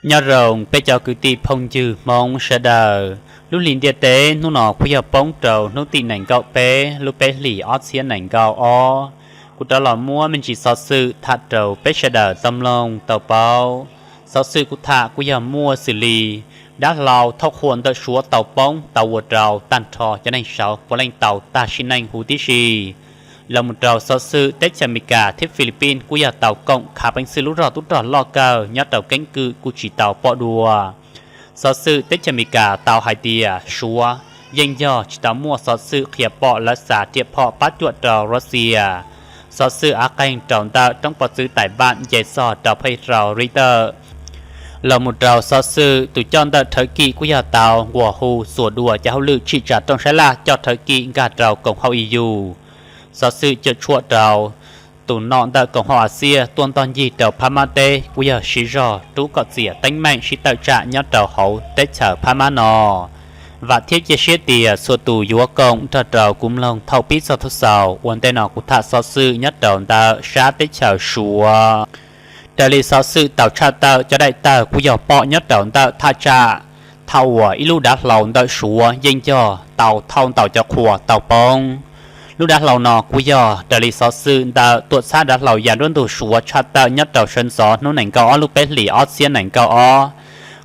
Nyob zoo peb cov kwv tij phooj ywg Hmoob sawv daws, lub hli ntiaj teb hnub no kuj yog poob rau hnub tim nees nkaum peb lub peb hlis ob txhiab nees nkaum ob. Kuv rov los muab me ntsis xov xwm tham rau peb sawv daws tau mloog tau paub. Xov xwm kuv tham kuj yog muaj xws li dab hlau thauj qhua ntawm Suav tau poob tau ua rau tag nrho cov neeg sauv puav leej tau tag sim neej huv tib si. Los mus rau xov xwm teb chaws Amelikas thiab Philippines kuj yog tau koom khav peev xwm lub rog tub rog loj kawg nyob rau keeb kwm kuj tsis tau pom dua. Xov xwm teb chaws Amelikas tau hais tias Suav yeej yog tsis tau muaj xov xwm qhia pom lawv xa riam phom pab cuam rau Russia. Xov xwm av qeeg rau ntawm roob pov txwv Taipan nce txog rau phav rau Richter. Los mus rau xov xwm tus coj ntawm Thawv Kim kuj yog tau nquas hu xuas dua cov hauj lwm tsim tsa rooj sab laj coj Thawv Kim nkag rau koom haum E U. Xov xwm cuam tshuam rau tus nom ntawm koom haum Axias tuaj ntog ncig rau Phab Mab teb kuj yog siv zog rub kom txias teeb meem sib tawm tsam nyob rau hauv teb chaws Phab Mab no. Vam thiab cia siab tias txhua tus yuav koom nrog rau kuv mloog thaum pib txog thaum xaus. Ua ntej no kuv tham xov xwm nyob rau ntawm sab teb chaws Suav. Raws li xov xwm tau tshaj tawm cov daim tawg kuj yog pom nyob rau ntawm thaj tsam, thaum uas ib lub dav hlau ntawm Suav yeej yog tau thauj ntau cov qhua tau poob. Lub dav hlau no kuj yog raws li xov xwm ntawm tuam txhab dav hlau ya nruab ntug Suav tshaj tawm nyob rau sawv ntxov hnub nees nkaum ob lub peb hlis ob txhiab nees nkaum ob,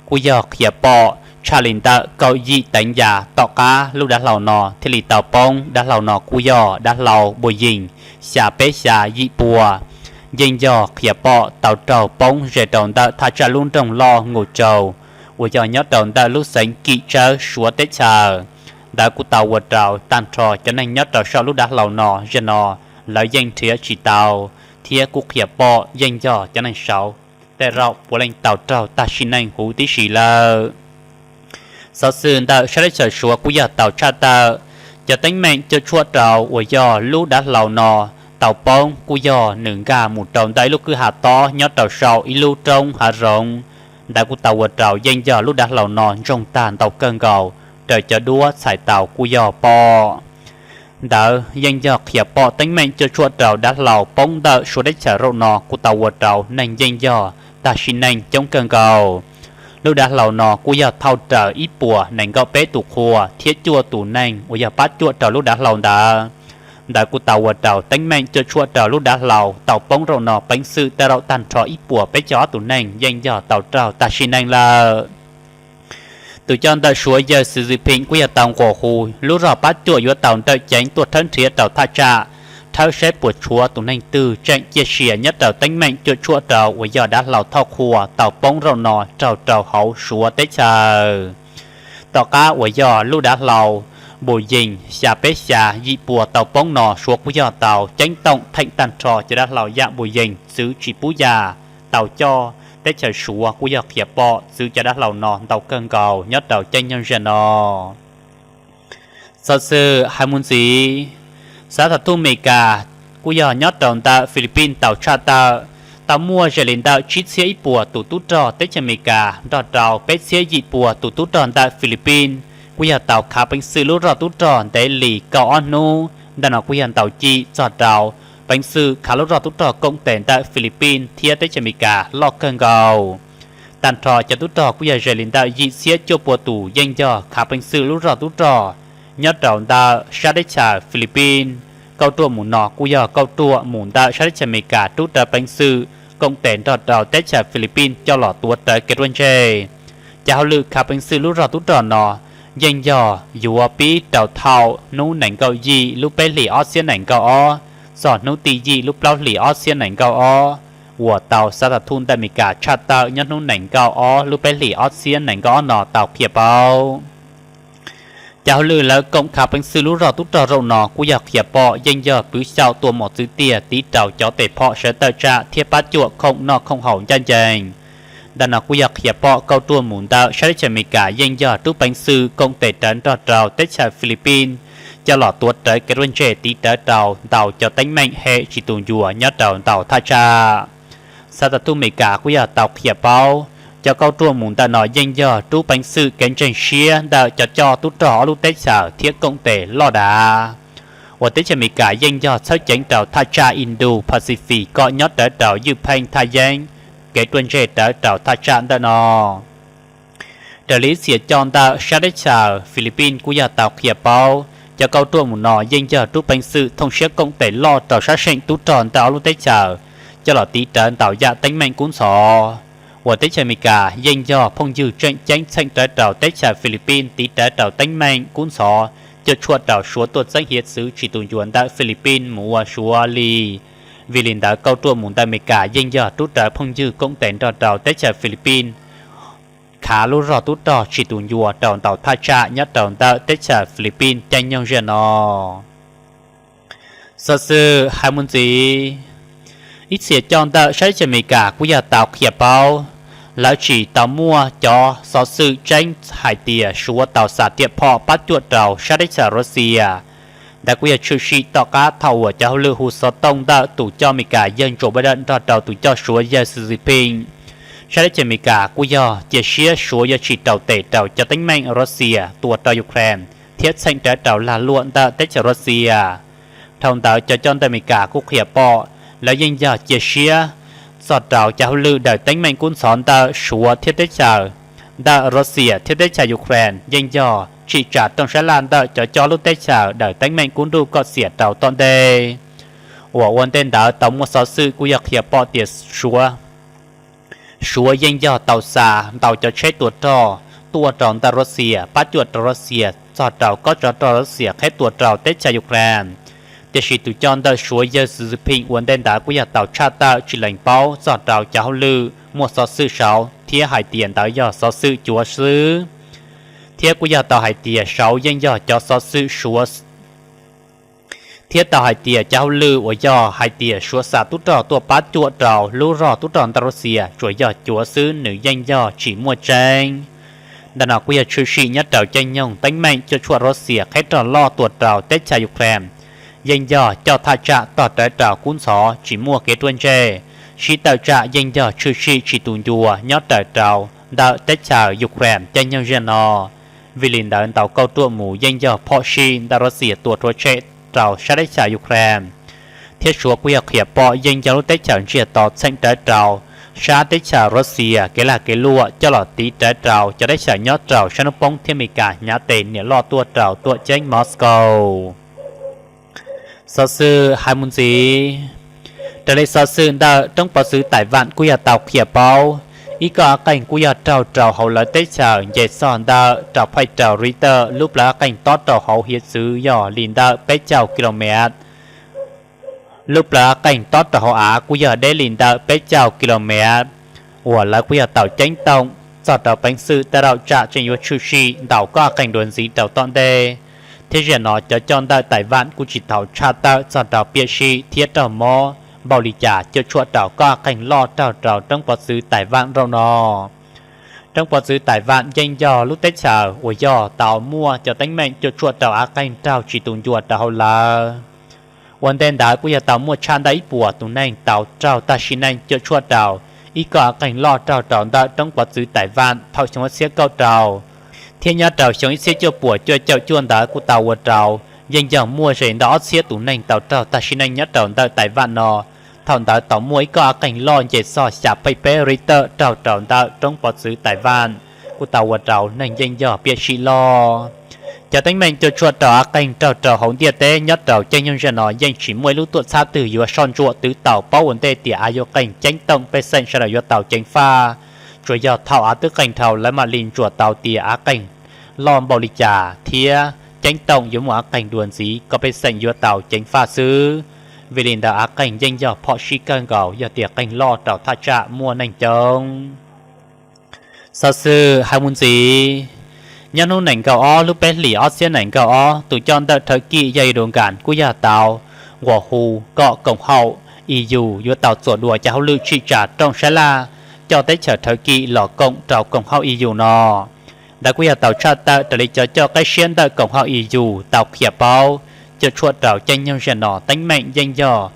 kuj yog qhia pom tshaj li ntawm kaum yim teev ya tom qab lub dav hlau no thiaj li tau poob. Dav hlau no kuj yog dav hlau Boeing xya peb xya yim pua, yeej yog qhia pom tau raug poob ze rau ntawm thaj tsam lub nroog loj Nkus Tsau uas yog nyob rau ntawm lub xeev Kim Tsawb Suav teb chaws. Ntawd kuj tau ua rau tag nrho cov neeg nyob rau saum lub dav hlau no zaum no lawv yeej nrhiav tsis tau, thiab kuj qhia pom yeej yog cov neeg sauv tej zaum puav leej tau raug tag sim neej huv tib si lawm. Xov xwm ntawm sab teb chaws Suav kuj yog tau tshaj tawm cov teeb meem cuam tshuam rau uas yog lub dav hlau no tau poob kuj yog nws nkag mus rau ntawm ib lub kwj ha tob nyob rau saum ib lub roob hav zoov. Ntawd kuj tau ua rau yeej yog lub dav hlau no ntsoog tag ntau kawg nkaus, raws cov duab txhais tau kuj yog pom. Ntawd yeej yog qhia pom teeb meem cuam tshuam rau dav hlau poob ntawm Suav teb chaws zaum no kuj tau ua rau neeg yeej yog tag sim neej coob kawg nkaus. Lub dav hlau no kuj yog thauj raws ib puas nees nkaum peb tus qhua thiab cuaj tus neeg uas yog pab cuam rau lub dav hlau ntawd. Ntawd kuj tau ua rau teeb meem cuam tshuam rau lub dav hlau tau poob zaum no peev xwm tej zaum tag nrho ib puas peb caug ob tus neeg yeej yog tau raug tag sim neej lawm. Tus coj ntawm Suav yawg Xi Jinping kuj yog tau nquas hu lub zog pab cuam yuav tau nrawm ceev tuaj rhawb nrhiav rau thaj tsam, rhawb saib puas tshuav tus neeg twg tseem ciaj sia nyob rau teeb meem cuam tshuam rau uas yog dav hlau thauj qhua tau poob zaum no raug rau hauv Suav teb chaws. Tom qab uas yog lub dav hlau Boeing xya peb xya yim pua tau poob no, Suav kuj yog tau ceeb toom theem tag nrho cov dav hlau yam Boeing txwv tsis pub ya tau coj. Teb chaws Suav kuj yog qhia pom txwv cov dav hlau no ntau kawg nkaus nyob rau caij nyoog zaum no. Xov xwm hais mus ntxiv, xav tham thuj Amelikas kuj yog nyob rau ntawm Philippines tau tshaj tawm tau muaj ze li ntawm tsib txhiab ib puas tus tub rog teb chaws Amelikas nrog rau peb txhiab yim puas tus tub rog ntawm Philippines kuj yog tau khav peev xwm lub zog tub rog ntev li kaum ob hnub. Ntawm no kuj yog ntau cim txog rau peev xwm khav lub zog tub rog koom tes ntawm Philippines thiab teb chaws Amelikas loj kawg nkaus. Tag nrho cov tub rog kuj yog ze li ntawm yim txhiab cuaj pua tus yeej yog khav peev xwm lub zog tub rog nyob rau ntawm sab teb chaws Philippines. Kauj ruam mus no kuj yog kauj ruam mus ntawm sab teb chaws Amelikas rub rawv peev xwm koom tes nrog rau teb chaws Philippines coj los tuav rawv kev ruaj ntseg. Cov hauj lwm khav peev xwm lub zog tub rog no yeej yog yuav pib rau thaum hnub nees nkaum yim lub peb hlis ob txhiab nees nkaum ob txog hnub tim yim lub plaub hlis ob txhiab nees nkaum ob uas tau xav tham thuj ntawm Amelikas tshaj tawm nyob hnub nees nkaum ob lub peb hlis ob txhiab nees nkaum ob no tau qhia paub. Cov hauj lwm lawv koom khav peev xwm lub zog tub rog zaum no kuj yog qhia pom yeej yog pwv xyaum tua mos txwv tiag tiv rau cov tes phom sawv tawm tsam thiab pab cuam khoom noj khoom haus ncaj ncees. Ntawm no kuj yog qhia pom kauj ruam mus ntawm sab teb chaws Amelikas yeej yog rub peev xwm koom tes rawv nrog rau teb chaws Philippines coj los tuav rawv kev ruaj ntseg tiv rawv rau ntau cov teeb meem hem tsis tus ncua nyob rau ntau thaj tsam. Xav tham thuj Amelikas kuj yog tau qhia paub cov kauj ruam mus ntawm no yeej yog rub peev xwm kev ntseeg siab ntawm cov coj tub rog ob lub teb chaws thiab koom tes loj dav uas teb chaws Amelikas yeej yog txhawb ceev rau thaj tsam Indo-Pacific kom nyob rawv rau ywj pheej thaj yeeb kev ruaj ntseg rawv rau thaj tsam ntawm no. Raws li ib txhia coj ntawm sab teb chaws Philippines kuj yog tau qhia paub, cov kauj ruam mus no yeej yog rub peev xwm thooj siab koom tes loj rau sab seem tub rog ntawm ob lub teb chaws coj los tiv rawv ntau yam teeb meem kub ntxhov, uas teb chaws Amelikas yeej yog phooj ywg tseem ceeb txheem rawv rau teb chaws Philippines tiv rawv rau teeb meem kub ntxhov, cuam tshuam rau Suav tuaj txeeb hiav txwv tsis tu ncua ntawm Philippines mus ua Suav li. Vim li ntawd kauj ruam mus ntawm Amelikas yeej yog rub rawv phooj ywg koom tes nrog rau teb chaws Philippines khav lub zog tub rog tsis tu ncua rau ntau thaj tsam nyob rau ntawm teb chaws Philippines caij nyoog ziag no. Xov xwm hais mus ntxiv, ib txhia coj ntawm sab teb chaws Amelikas kuj yog tau qhia paub, lawv tsis tau muaj cov xov xwm tseeb hais tias Suav tau xa riam phom pab cuam rau sab teb chaws Russia. Ntawd kuj yog tshwm sim tom qab thaum uas cov hauj lwm hu xov tooj ntawm tus coj Amelikas yawg Joe Biden nrog rau tus coj Suav yawg Xi Jinping. Sab teb chaws Amelikas kuj yog cia siab Suav yuav tsis rau tes rau cov teeb meem Russia tua rau Ukraine thiab txheem rawv rau lag luam ntawm teb chaws Russia. Dhau ntawd cov coj ntawm Amelikas kuj qhia pom lawv yeej yog cia siab txog rau cov hauj lwm daws teeb meem kub ntxhov ntawm Suav thiab teb chaws, ntawm Russia thiab teb chaws Ukraine yeej yog tsim tsa rooj sab laj ntawm cov coj lub teb chaws daws teeb meem kub nruj kom xiam rau tom ntej. Uas ua ntej ntawd tau muaj xov xwm kuj yog qhia pom tias Suav Suav yeej yog tau xa ntau cov tsheb tua rog tuaj rau ntawm Russia pab cuam rau Russia txog rau kob tsov rog Russia qheb tua rau teb chaws Ukraine. Tiam sis tus coj ntawm Suav yawg Xi Jinping ua ntej ntawd kuj yog tau tshaj tawm tsis lees paub txog rau cov hauj lwm muaj xov xwm saud thiab hais tias ntawd yog xov xwm cuav xwb. Thiab kuj yog tau hais tias saud yeej yog cov xov xwm Suav thiab tau hais tias cov hauj lwm uas yog hais tias Suav xa tub rog tuaj pab cuam rau lub zog tub rog ntawm Russia tsuas yog cuav xwb, nws yeej yog tsis muaj tseeb. Ntawm no kuj yog tshwm sim nyob rau caij nyoog teeb meem cuam tshuam Russia qheb rog loj tua rau teb chaws Ukraine, yeej yog coj thaj tsam tog rawv rau kub ntxhov tsis muaj kev ruaj ntseg, sib tawm tsam yeej yog tshwm sim tsis tu ncua nyob raws rau ntawm teb chaws Ukraine caij nyoog ziag no. Vim li ntawd ntau kauj ruam mus yeej yog phom sij ntawm Russia tua rhuav tshem rau sab teb chaws Ukraine. Thiab Suav kuj yog qhia pom yeej yog lub teb chaws ntsiag to txheem rawv rau sab teb chaws Russia kev lag kev luam coj los tiv rawv rau cov teb chaws nyob rau sab hnub poob thiab Amelikas hnyav tes niam loj tuaj rau tuam ceeb Moscow. Xov xwm hais mus ntxiv, raws li xov xwm ntawm roob pov txwv Taiwan kuj yog tau qhia paub, ib koj av qeeg kuj yog raug rau hauv lawv teb chaws nce txog ntawm rau phaij rau Richter, lub plawv av qeeg tob rau hauv hiav txwv yog li ntawm peb caug kilomev. Lub plawv av qeeg tob rau hauv av kuj yog deb li ntawm peb caug kilomev, uas lawv kuj yog tau ceeb toom txog rau peev xwm tej raum tsam tseem yuav tshwm sim ntau koj av qeeg dua ntxiv rau tom ntej. Thiab zaum no cov coj ntawm Taiwan kuj tsis tau tshaj tawm txog rau piam sij thiab raug mob npaum li cas cuam tshuam rau koj av qeeg loj raug rau roob pov txwv Taiwan zaum no. Roob pov txwv Taiwan yeej yog lub teb chaws uas yog tau muaj cov teeb meem cuam tshuam rau av qeeg raug tsis tu ncua rau hauv lawv. Ua ntej ntawd kuj yog tau muaj tshaj ntawm ib puas tus neeg tau raug tag sim neej cuam tshuam rau ib koj av qeeg loj raug rau ntawm roob pov txwv Taiwan thaum xyoo ob txhiab kaum rau, thiab nyob rau xyoo ib txhiab cuaj puas cuaj caum cuaj ntawd kuj tau ua rau yeej yog muaj ze ntawm ob txhiab tus neeg tau raug tag sim neej nyob rau ntawm Taiwan no. Thaum ntawd tau muaj ib koj av qeeg loj nce txog xya phaij peb Richter raug rau ntawm roob pov txwv Taiwan, kuj tau ua rau neeg yeej yog piam sij loj. Cov teeb meem cuam tshuam rau av qeeg raug rau hauv ntiaj teb nyob rau caij nyoog zaum no yeej tsis muaj ib lub tuam txhab twg yuav soj ntsuam twb tau paub ua ntej tias av yuav qeeg ceeb toom pej xeem sawv daws yuav tau ceev faj. Tsuas yog thaum av twb qeeg dhau lawv mam li ntsuas tau tias av qeeg loj npaum li cas thiab ceeb toom yuav muaj av qeeg dua ntxiv kom pej xeem yuav tau ceev faj xwb. Vim li ntawd av qeeg yeej yog phom sij kawg nkaus yog tias qeeg loj rau thaj tsam muaj neeg coob. Xov xwm hais mus ntxiv, nyob hnub nees nkaum ob lub peb hlis ob txhiab nees nkaum ob, tus coj ntawm Thawv Kis yog Erdogan kuj yog tau nquas hu kom koom haum E U yuav tau txuas dua cov hauj lwm tsim tsa rooj sab laj coj teb chaws Thawv Kis los koom rau koom haum E U no. Ntawd kuj yog tau tshaj tawm raws li cov coj qib siab ntawm koom haum E U tau qhia paub, cuam tshuam rau caij nyoog zaum no teeb meem yeej yog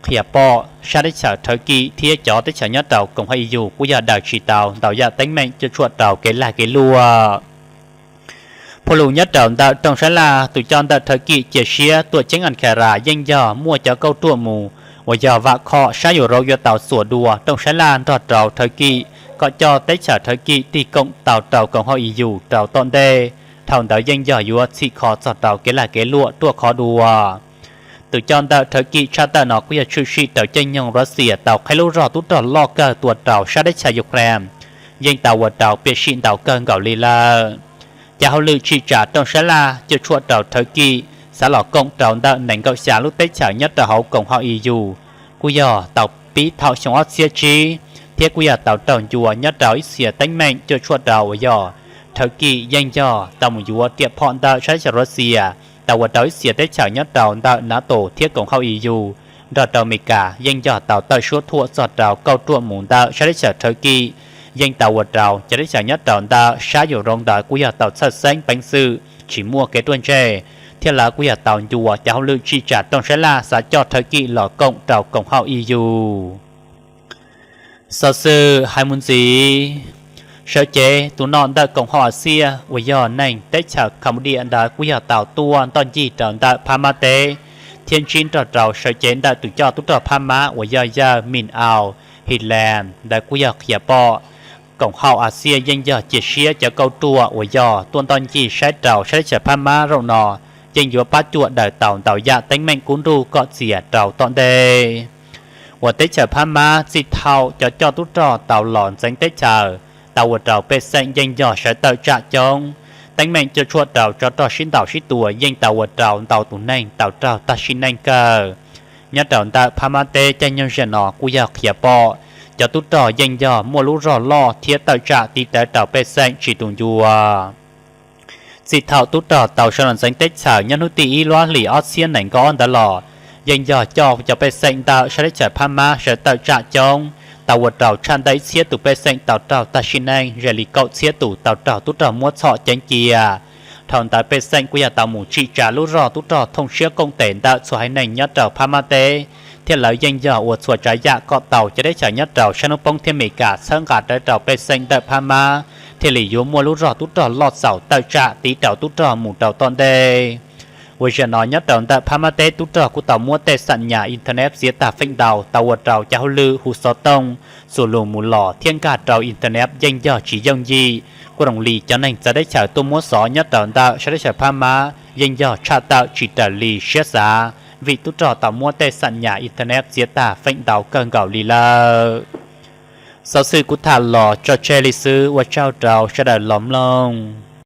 qhia pom sab teb chaws Thawv Kis thiab cov teb chaws nyob rau koom haum E U kuj yog daws tsis tau ntau yam teeb meem cuam tshuam rau kev lag kev luam. Phau lus nyob rau ntawm rooj sab laj, tus coj ntawm Thawv Kis cia siab tuam ceeb Ankara yeej yog muaj cov kauj ruam mus uas yog vam khom sab Europe yuav tau xuas dua rooj sab laj nrog rau Thawv Kis kom coj teb chaws Thawv Kis tig koom tau rau koom haum E U rau tom ntej. Dhau ntawd yeej yog yuav txhim kho txog rau kev lag kev luam ruaj khov dua. Tus coj ntawm Thawv Kis tshaj tawm no kuj yog tshwm sim rau caij nyoog Russia tau qhib lub zog tub rog loj kawg tua rau sab teb chaws Ukraine, yeej tau ua rau piam sij ntau kawg nkaus li lawm. Cov hauj lwm tsim tsam rooj sab laj cuam tshuam rau Thawv Kis xav los koom rau ntawm nees nkaum xya lub teb chaws nyob rau hauv koom haum E U kuj yog tau pib thaum xyoo ob txhiab tsib, thiab kuj yog tau raug ncua nyob rau ib txhia teeb meem cuam tshuam rau uas yog Thawv Kis yeej yog tau mus yuav riam phom ntawm sab teb chaws Russia, tau ua rau ib txhia teb chaws nyob rau ntawm NATO thiab koom haum E U nrog rau Amelikas yeej yog tau tawm suab thuam txog rau kauj ruam mus ntawm sab teb chaws Thawv Kis, yeej tau ua rau cov teb chaws nyob rau ntawm sab Europe ntawd kuj yog tau txhawj xeeb peev xwm tsis muaj kev ruaj ntseg, thiab lawv kuj yog tau ncua cov hauj lwm tsim tsam rooj sab laj xav coj Thawv Kis los koom rau koom haum E U. Xov xwm hais mus ntxiv, sawv cev tus nom ntawm koom haum Axias uas yog neeg teb chaws Cambodia ntawd kuj yog tau tuaj ntoj ncig rau ntawm Phab Mab teb, thiab ntsib nrog rau sawv cev ntawm tus coj tub rog Phab Mab uas yog yawg Min Aung Hlaing ntawd kuj yog qhia pom koom haum Axias yeej yog cia siab cov kauj ruam uas yog tuaj ntoj ncig saib rau sab teb chaws Phab Mab zaum no yeej yuav pab cuam daws tau ntau yam teeb meem kub nruj kom txias rau tom ntej. Uas teb chaws Phab Mab txij thaum cov coj tub rog tau los ntxeev teb chaws, tau ua rau pej xeem yeej yog sawv tawm tsam coob, teeb meem cuam tshuam rau tsov rog sib ntaus sib tua yeej tau ua rau ntau tus neeg tau raug tag sim neej kawg. Nyob rau ntawm Phab Mab teb caij nyoog zaum no kuj yog qhia pom cov tub rog yeej yog muaj lub zog loj thiab tawm tsam tiv rawv rau pej xeem tsis tu ncua. Txij thaum tub rog tau sawv los ntxeev teb chaws nyob hnub tim ib lub hlis ob txhiab nees nkaum ob ntawd los, yeej yog coj cov pej xeem ntawm sab teb chaws Phab Mab sawv tawm tsam coob, tau ua rau tshaj ntawm ib txhiab tus pej xeem tau raug tag sim neej, ze li kaum txhiab tus tau raug tub rog muab txhom ceev cia. Dhau ntawd pej xeem kuj yog tau mus tsim tsa lub zog tub rog thooj siab koom tes ntawm txhua haiv neeg nyob rau Phab Mab teb, thiab lawv yeej yog ua txhua tsav yam kom tau cov teb chaws nyob rau sab hnub poob thiab Amelikas txhawb nqa rawv rau pej xeem ntawm Phab Mab thiaj li yuav muaj lub zog tub rog loj txaus tawm tsam tiv rau tub rog mus rau tom ntej. Uas zaum no nyob rau ntawm Phab Mab teb tub rog kuj tau muab tej xam nyas internet txiav tag feem ntau tau ua rau cov hauj lwm hu xov tooj, xu lus mus los thiab nkag rau internet yeej yog tsis yooj yim. Kuj zoo li cov neeg txawv teb chaws tuaj muab xov nyob rau ntawm sab teb chaws Phab Mab yeej yog tshaj tawm tsis raws li siab xav, vim tub rog tau muab tej xam nyas internet txiav tag feem ntau kawg nkaus li lawm. Xov xwm kuv tham los tso tseg li xwb, ua tsaug rau sawv daws los mloog.